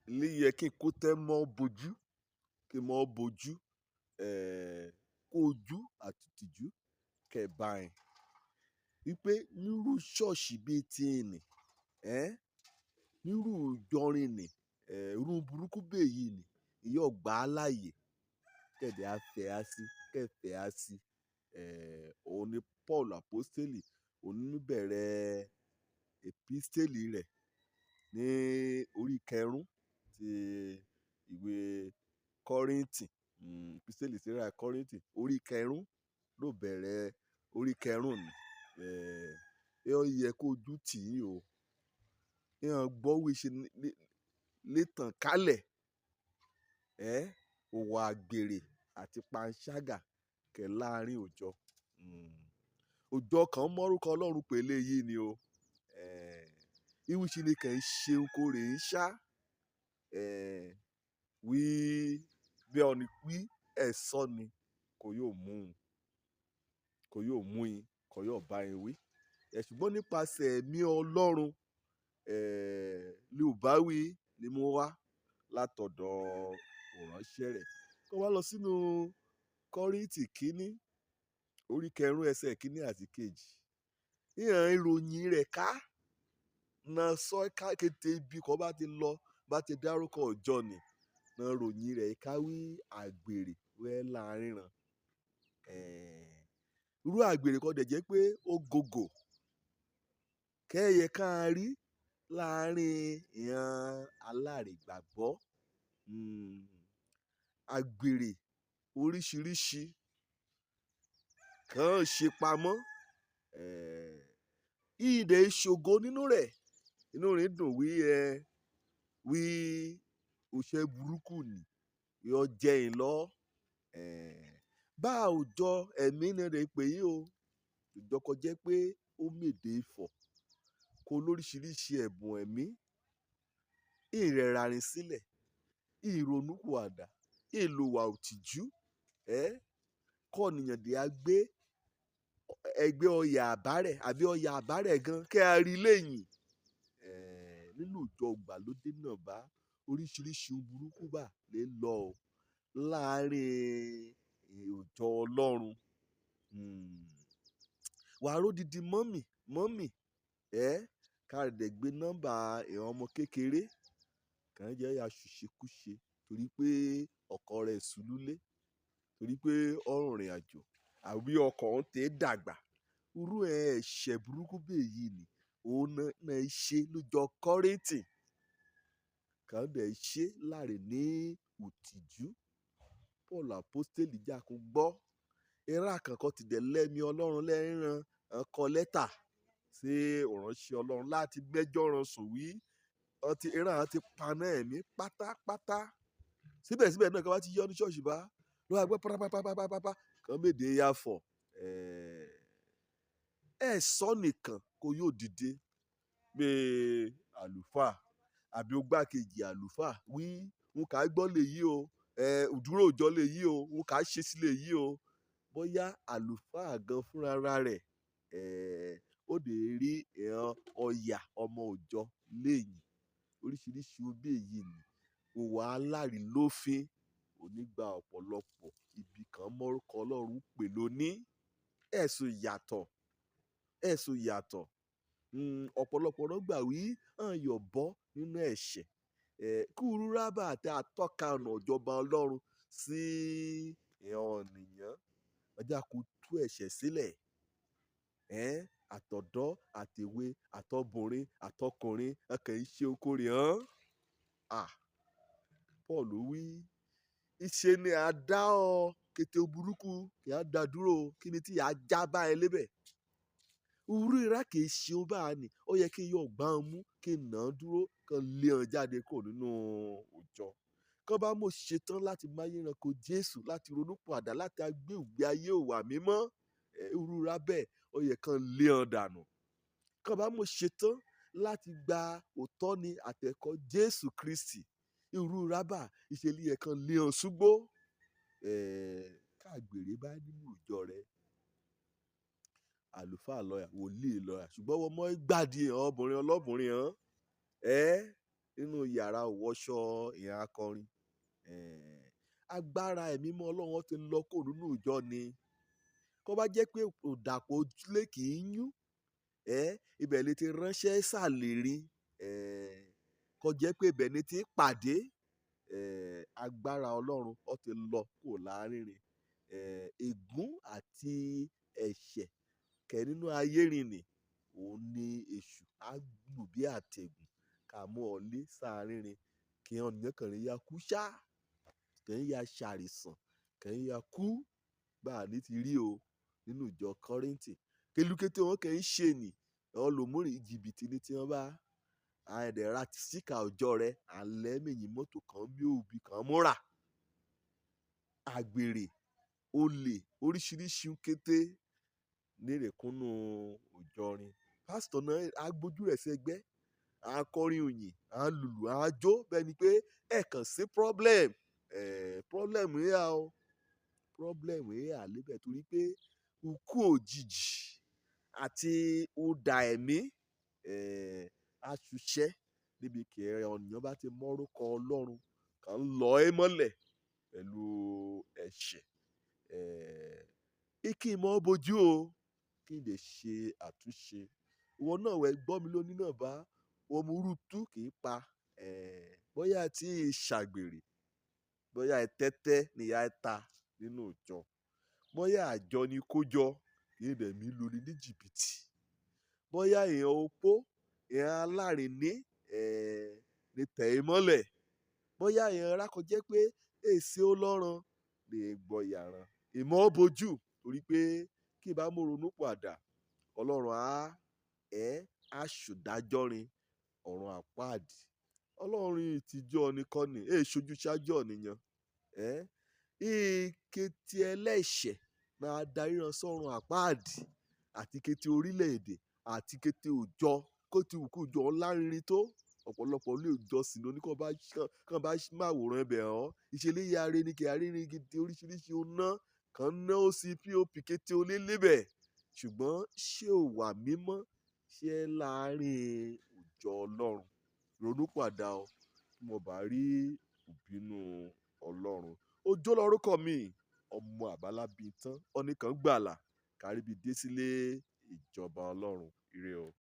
Ilé yẹ kí n kó tẹ́ mọ́ bojú, kí mọ́ bojú, kó ojú àti tìjú kẹ̀ bá ẹ̀. Wípé nírú ṣọ́ọ̀ṣì bíi ti nì, ẹ́, nírú ìjọrin nì, irú burúkú bẹ́ẹ̀ yìí nì, ìyọ́ gbà á láàyè kẹ̀dẹ̀ á fẹ́ á sí, kẹ̀ fẹ́ á sí. Òun ni Paul Apostoli, òun ní bẹ̀rẹ̀ episteli rẹ̀ ní orí kẹrún ti ìwé Kọ́ríńtì. Episteli sí ará Kọ́ríńtì, orí kẹrún ló bẹ̀rẹ̀ orí kẹrún ni. Ó yẹ kó ojú tì í o. Ìyẹn gbọ́ wí ṣe létàn kálẹ̀. Òwò àgbèrè àti panṣágà kẹ̀ láàrin òjọ. Òjọ kan mọ́rúkọ Ọlọ́run pè léyìí ni o. Ìwí ṣe ni kẹ̀ ń ṣe okòrè ń ṣá. Wí bí ọ̀nì wí ẹ̀sọ́ ni kò yóò mú un, kò yóò mú in, kò yóò bá ẹ wí. Ṣùgbọ́n nípasẹ̀ ẹ̀mí Ọlọ́run, ní ò bá wí ni mo wá látọ̀dọ̀ ìránṣẹ́ rẹ̀. Kó wá lọ sínú Kọ́ríńtì kínní, orí kẹrún ẹsẹ̀ kínní àti kejì. Ìhàn ìròyìn rẹ̀ ká na sọ ká kété ibi kó bá ti lọ, bá ti dárúkọ ọjọ́ ni, na ròyìn rẹ̀ ká wí àgbèrè wẹ́ láàrin ran. Irú àgbèrè kan dẹ̀ jẹ́ pé ó gògò kẹ́yẹ ká rí láàrin ìhàn alárìgbàgbọ́. Àgbèrè oríṣiríṣi kan ṣe pamọ́. Ìdè ìṣògo nínú rẹ̀, inú rẹ̀ dùn wí ẹ, wí òṣè burúkú ni, yọ jẹ ìn lọ. Bá òjọ ẹ̀mí ni rẹ̀ pè yí o. Ìjọ kan jẹ́ pé ó mèdè ifọ̀ kó lóríṣiríṣi ẹ̀bùn ẹ̀mí, ìrẹ̀ràrìn sílẹ̀, ìrònúpìwàdà, ìlòwà òtìjú, kọ́ ènìyàn dè á gbé ẹgbẹ́ ọ̀yà àbárẹ̀ àbí ọ̀yà àbárẹ̀ gan kí a rí lẹ́yìn. Nínú ìjọ ìgbàlódé náà bá oríṣiríṣi ohun burúkú bá lè lọ láàrin ìjọ Ọlọ́run. Wàá ródidi mọ́mì, mọ́mì, ká dẹ̀ gbé nọ́mbà ìran ọmọ kékeré kàn jẹ́ ya ṣùṣekúṣe torí pé ọkọ rẹ̀ sùlúlé, torí pé ó rìnrìn àjò àbí ọkọ òun tè dàgbà. Irú ẹ̀ṣẹ̀ burúkú bẹ́ẹ̀ yìí ni òun náà ṣe lójọ Kọ́ríńtì. Kàn dẹ̀ ṣe láàrin ní òtìjú. Paul Apostoli jà kó gbọ́. Eré àkànkọ́ ti dẹ̀ lẹ́mi Ọlọ́run lẹ́rìnrán, kọ lẹ́tà sí ìránṣẹ́ Ọlọ́run láti gbẹ́jọ́ ran sùn wí. Ọtí eré àwọn ti paná ẹ̀mí pátápátá. Síbẹ̀síbẹ̀ náà kí wọ́n ti yọ ní ṣọ́ọ̀ṣì bá, ló wá gbọ́ pátápátápátá kan méde ya fọ̀. Ẹ sọ nìkan kó yóò dìde pé àlùfáà àbí ogbákejì àlùfáà wí n kà gbọ́ lè yí o, ìdúró òjọ lè yí o, n kà ṣe sí lè yí o. Bóyá àlùfáà gan fúnra rẹ̀, ó lè rí ìran ọ̀yà ọmọ òjọ léyìn. Oríṣiríṣi ohun bẹ́ẹ̀ yìí ni òwò alárìlófin onígbà ọ̀pọ̀lọpọ̀ ibi kan mọ́rúkọ Ọlọ́run pè lóní. Ẹ̀sùn yàtọ̀, ẹ̀sùn yàtọ̀. Ọ̀pọ̀lọpọ̀ ló gbà wí hàn yọ̀ bọ́ nínú ẹ̀ṣẹ̀. Kúrú rábà àti atọ́ka ọ̀nà ìjọba Ọlọ́run sí ìran ènìyàn. Ọjà kò tú ẹ̀ṣẹ̀ sílẹ̀. Àtọ̀dọ́, àtèwe, àtọbìnrin, àtọkùnrin, ẹ kàn ń ṣe okòrè hàn. Paul wí, ìṣe ni a dá ọ kété burúkú kí a dá dúró kí ni tí a já bá ẹ lébẹ̀. Irú ìrá kì í ṣe ohun bá ní, ó yẹ kí yóò gbá ọ mú, kí nà án dúró, kí lé ọ jáde kúrò nínú òjọ. Kán bá mọ̀ ṣetán láti máyé ẹranko Jésù láti ronúpìwàdà láti gbé ìgbé ayé ìwà mímọ́, irú ìrá bẹ́ẹ̀ ó yẹ kán lé ọ dànù. Kán bá mọ̀ ṣetán láti gba òtọ́ni àtẹ̀kọ́ Jésù Kristi, irú ìrá bá ìṣe ló yẹ kán lé ọ súgbó. Káàgbèrè bá nínú ìjọ rẹ. Àlùfáà lọ́yà, wòlíì lọ́yà, ṣùgbọ́n wọ́n mọ́ gbádìí obìnrin ọlọ́bìnrin hàn. Nínú yàrá òwọṣọ ìyẹn akọrin. Agbára ẹ̀mí mọ́ Ọlọ́run ti lọ kó nínú ìjọ ni. Kó bá jẹ́ pé òdàpọ̀ ojúlé kì í yún, ibẹ̀ lè ti ránṣẹ́ sàlérí. Kó jẹ́ pé ibẹ̀ ni ti pàdé. Agbára Ọlọ́run ó ti lọ kó láàrin rìn. Ègún àti ẹ̀ṣẹ̀ kẹ́ nínú ayé rìn ni, òun ni èṣù á lù bí àtẹ̀gùn ká mú ọ lé sáàrin rìn. Kí ọ̀nìyàn kan rí ya kú ṣá, kì í ya ṣàìsàn, kì í ya kú. Bá ní ti rí o nínú ìjọ Kọ́ríńtì. Kelúkẹ́tẹ́ wọn kì í ṣe nì, ọlọ́múrin jìbìtì ni tí wọ́n bá. Àìdẹ̀ ra síkà ọjọ́ rẹ, alẹ́ mẹ́yìn mọ́tò kan bí òbí kan múra. Àgbèrè, olè, oríṣiríṣi kété nírèkúnú ìjọrin. Pásítọ̀ náà á gbójú rẹ̀ sí ẹgbẹ́, á kọrin òyìn, á lùlù, á jó bẹ́ẹ̀ ni pé ẹ kàn sí problem. Problem yà o. Problem yà níbẹ̀ torí pé ikú òjijì àti ọ̀dà ẹ̀mí, á ṣiṣẹ́ níbi kí ọ̀nìyàn bá ti mọ́rúkọ Ọlọ́run kan lọ ẹ́ mọ́lẹ̀ pẹ̀lú ẹ̀ṣẹ̀. Kí n mọ́ bojú o, kí n lè ṣe àtúnṣe. Ìwọ náà wẹ̀ gbọ́ mi lóní náà bá, omurútú kì í pa. Bóyá tí ì ṣàgbèrè, bóyá tẹ́tẹ́ ni ìyá ẹ ta nínú ìjọ, bóyá àjọ ni kó jọ, kì í dẹ̀ mí lórí ní jìbìtì. Bóyá èèyàn opó, èèyàn aláìní, ní tẹ̀ ẹ́ mọ́lẹ̀. Bóyá èèyàn rákọ jẹ́ pé èsì Ọlọ́run lè gbọ́ yàrá. Ìmọ̀ bojú torí pé kí n bá mú ronú padà, Ọlọ́run á, á ṣùdájọ́rin ọ̀run àpáàdì. Ọlọ́run ìtìjú ọ̀nìkọ́ni, èè ṣojú ṣáájú ọ̀nìyàn. Ike tí ẹlẹ́ṣẹ̀ máa darí ran sọ́run àpáàdì àti kété orílẹ̀-èdè àti kété òjọ kó ti wù kó jọ ńlá rinrin tó. Ọ̀pọ̀lọpọ̀ ilé ìjọsìn ló ní kí wọ́n bá máa wòran ibẹ̀ hàn. Ìṣẹ̀lẹ̀ ya re ni kí a rí rin gidi oríṣiríṣi ọ̀nà kan ná ó sí POP kété olé lébẹ̀. Ṣùgbọ́n ṣé ò wà mímọ́ ṣé láàrin ìjọ Ọlọ́run? Ronú padà o, kí mo bá rí ìbínú Ọlọ́run. Ojó lorúkọ mi, ọmọ àbálábí tán, ọ̀nìkan gbàlà, káríbi dé sílé ìjọba Ọlọ́run. Ire o.